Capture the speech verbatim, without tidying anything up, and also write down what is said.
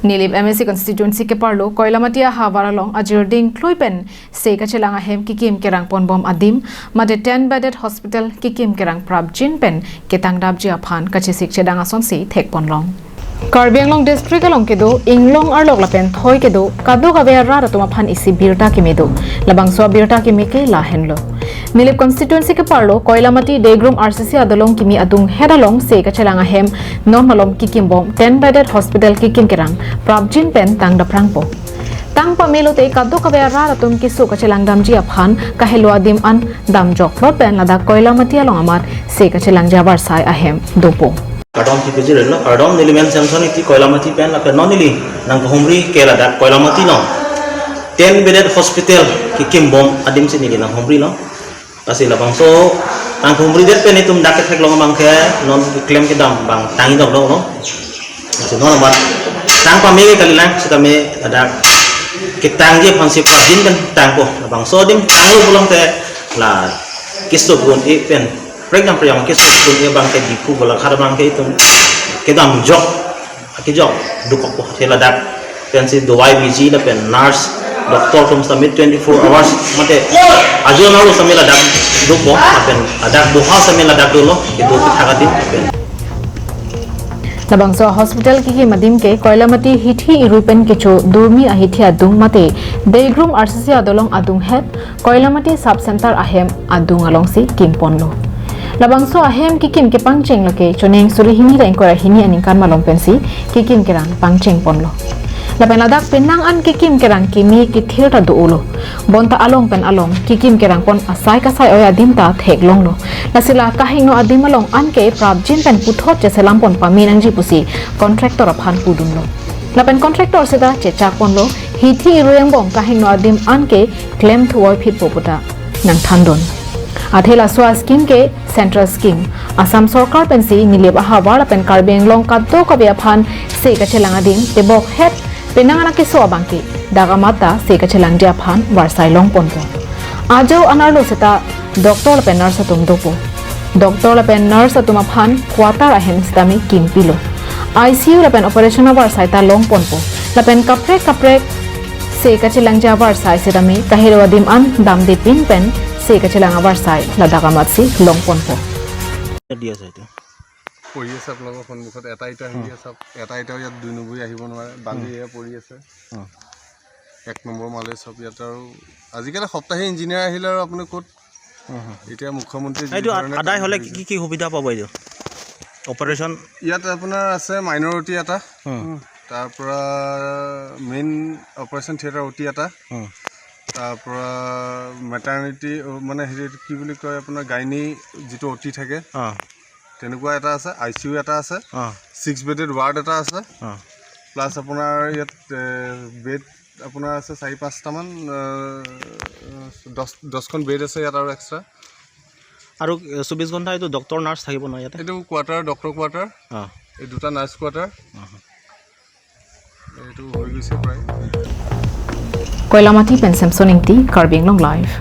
Nilip M A C constituency keparlo Koilamati ahavar along ajirding klui pen se kachelang ahem kekim kerang ponbom adim mate ten bedded hospital kekim kerang prapjin pen ketangdapji aphan kachesik chedang asonsi thekponlong. Karbi Anglong district along kedo inglong arlok lapen thoi kedo kadokave arat atum aphan isi birta keme do. Labangso abirta keme ke lahenlo. Nilip constituency keparlo Koilamati Degrum R C C adolong kimi adunghet along se kachelang ahem non malom kekimbom ten bedded hospital kekim kerang prapjin pen tangdaprangpo. Tang pamelo te kadokave arat atum keso kachelang damji aphan kahelo adim an damjok plot pen ladak Koilamati along amat se kachelangji avarsai ahem dopo. Kardom T P G Relo, kardom neli men Samson Ingti Koilamati pen lapen non neli nangkahumri ke ladak Koilamati along ten bedded hospital kekimbom adimsi neli nanghumrilo. Lasi labangso nangkahumridet pen itum dak ketheklong abang ke non klem kedam abang tangdok dok lo. Lasi non abang tang pame ke kalilang sitame ladak ketangji aphansi prapjin pen tangpo. Labangso adim tanglo pulote la keso gun-e pen, program program keso gun-e abang ke Diphu Golaghat abang ke itum kedamjok, kejok dokokpo. Athe ladak pensi dawai biji lapen nurse, doctor atum sitame twenty-four hours mate ajo nalo sitame ladak dopo lapen ladak doha sitame ladak dolo kedo kethak adim lapen. Labangso hospital kekim adim ke Koilamati hithi irui pen kecho Durmi ahithi adung mate Degrum R C C adolong adunghet Koilamati sub center ahem adung alongsi kimponlo. Labangso ahem kekim kepangcheng lake choneng suri hini ra ingkoi ra hini aningkan malom pensi kekim kerang pangchengponlo. Lapen ladak penang an kekim kerang keme kethir ta do-olo. Bonta along pen along kekim kerang pon asai kasai oi adim ta theklonglo. Lasi la kahingno adim along an ke prapjin pen puthot cheselam pon pame nangji pusi contractor aphan pudunlo. Lapen contractor seta chechakponlo, hithi irui angbong kahingno adim an ke klem thuoi phitpo puta nangthandun. Athe laso ascheme ke central scheme. Assam sorkar pensi Nilip ahavar lapen Karbi Anglong kadokave aphan se kachelang adim tebokhet penang an akeso abang ke dak amat ta se kachelangji aphan varsai longponpo. Ajo anerlo seta doctor lapen nurse atum dopo. Doctor lapen nurse atum aphan quarter ahem sitame kimpilo. I C U lapen operation avarsai ta longponpo. Lapen kaprek kaprek se kachelangji avarsai sitame kahelo adim an damdepin pen se kachelang avarsai ladak amatsi longponpo. দি আছে এইটো। পৰি আছে আপোনালোকৰ সন্মুখত, এটা ইটা হেৰি আছে, এটা ইটাও ইয়াত দুই নম্বৰী আহিব নোৱাৰে, বালি এয়া পৰি আছে। এক নম্বৰ মালে চব ইয়াত। আৰু আজিকালি সপ্তাহী ইঞ্জিনিয়াৰ আহিলে আৰু আপুনি ক'ত, এতিয়া মুখ্যমন্ত্ৰী যি এইটো আ- ধৰণে আদায় হ'লে কি কি সুবিধা পাব এইটো? অপাৰেশ্যন ইয়াত আপোনাৰ আছে মাইনৰিটি এটা, তাৰ পৰা মেইন অপাৰেশ্যন থিয়েটাৰ অ' টি এটা, তাৰ পৰা মেটাৰ্নিটি, মানে হেৰি কি বুলি কয়, আপোনাৰ গাইনী যিটো অ' টি থাকে, তেনেকুৱা এটা আছে, আই চি ইউ এটা আছে, ছিক্স বেডেড ৱাৰ্ড এটা আছে, প্লাছ আপোনাৰ ইয়াত বেড আপোনাৰ আছে চাৰি পাঁচটামান, দহ দহখন বেড আছে ইয়াত আৰু এক্সট্ৰা। আৰু চৌবিছ ঘণ্টা এইটো ডক্টৰ নাৰ্ছ থাকিব ন ইয়াতে? এইটো কোৱাৰ্টাৰ, ডক্টৰ কোৱাৰ্টাৰ, এই দুটা নাৰ্ছ কোৱাৰ্টাৰ। এইটো হৈ গৈছে প্ৰায়। Koilamati pen Samson Ingti, Karbi Anglong Live.